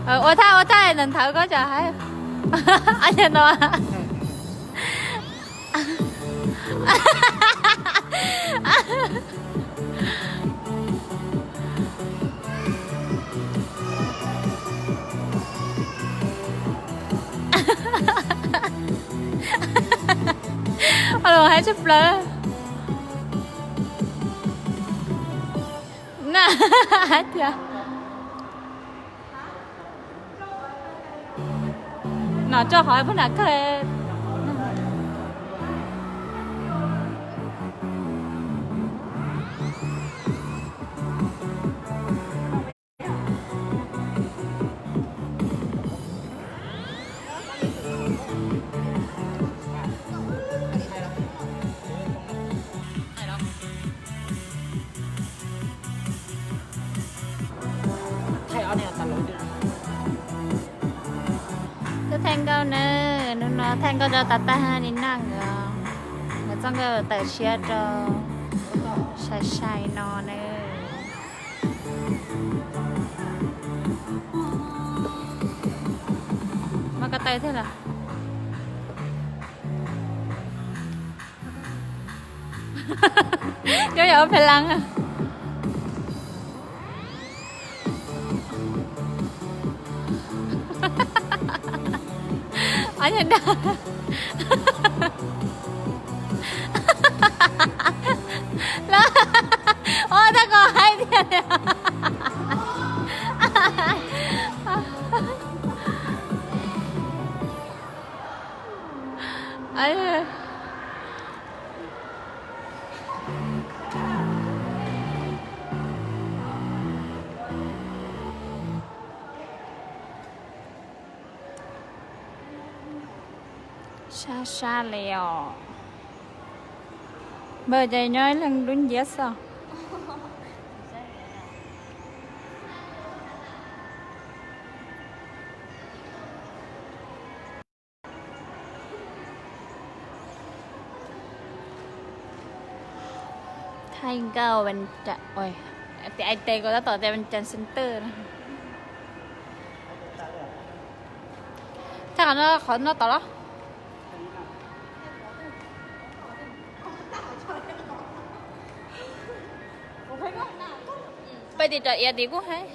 Ua thaj ua thaj ntawm nthawv ko tsam hais. Ab, yog no. Ua los haib tshaj plaws na. Hais tias no tso qhov pab nam kawg. Tub Thaij Nkauj na, hnub no Thaij Nkauj rau tas tag li na nkawd, nkawd txoj nkauj tawm siab rau sai sai no na. Muab ko taw thiab los. Nyob yog ua phe lab. Ob nyuag dag. Ua tag kos hais tias Sab sab li os. Npawg ces nyob ib leeg dub nciab xwb. Thaij Nkauj, tias ai tes kuv tab tom tias Văn Chánh Center. Thaij qhov no, qhov no tod los? Peb tim rau iav tim kuj haib.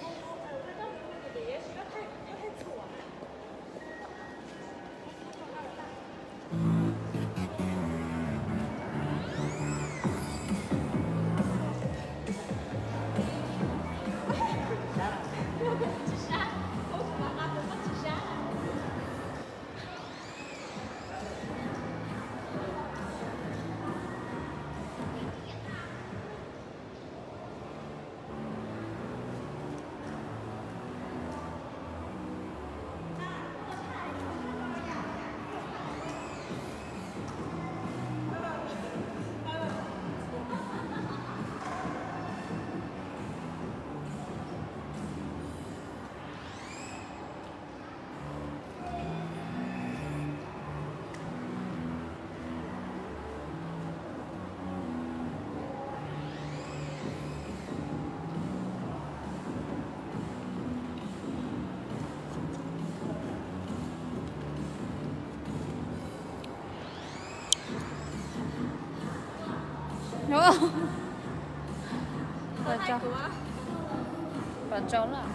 Pom tsaus lawm.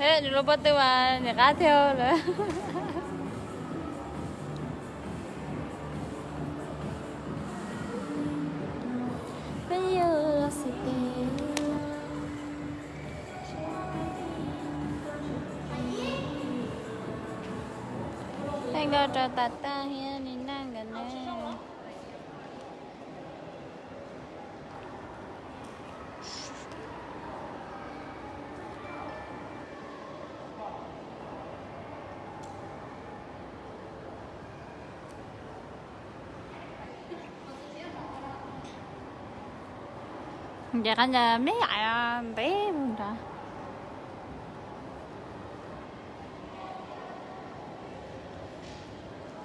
Nws lub pob tw mas niam qab thiab lawm. Peb yug los xwb tes. Thaij Nkauj rau tas tag thiab ni na nkawd na. Ces qab ncas me yaim ntev mus nrad.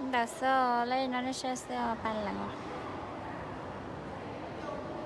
Ntawd xwb, lej no nej saib xwb, paj lees.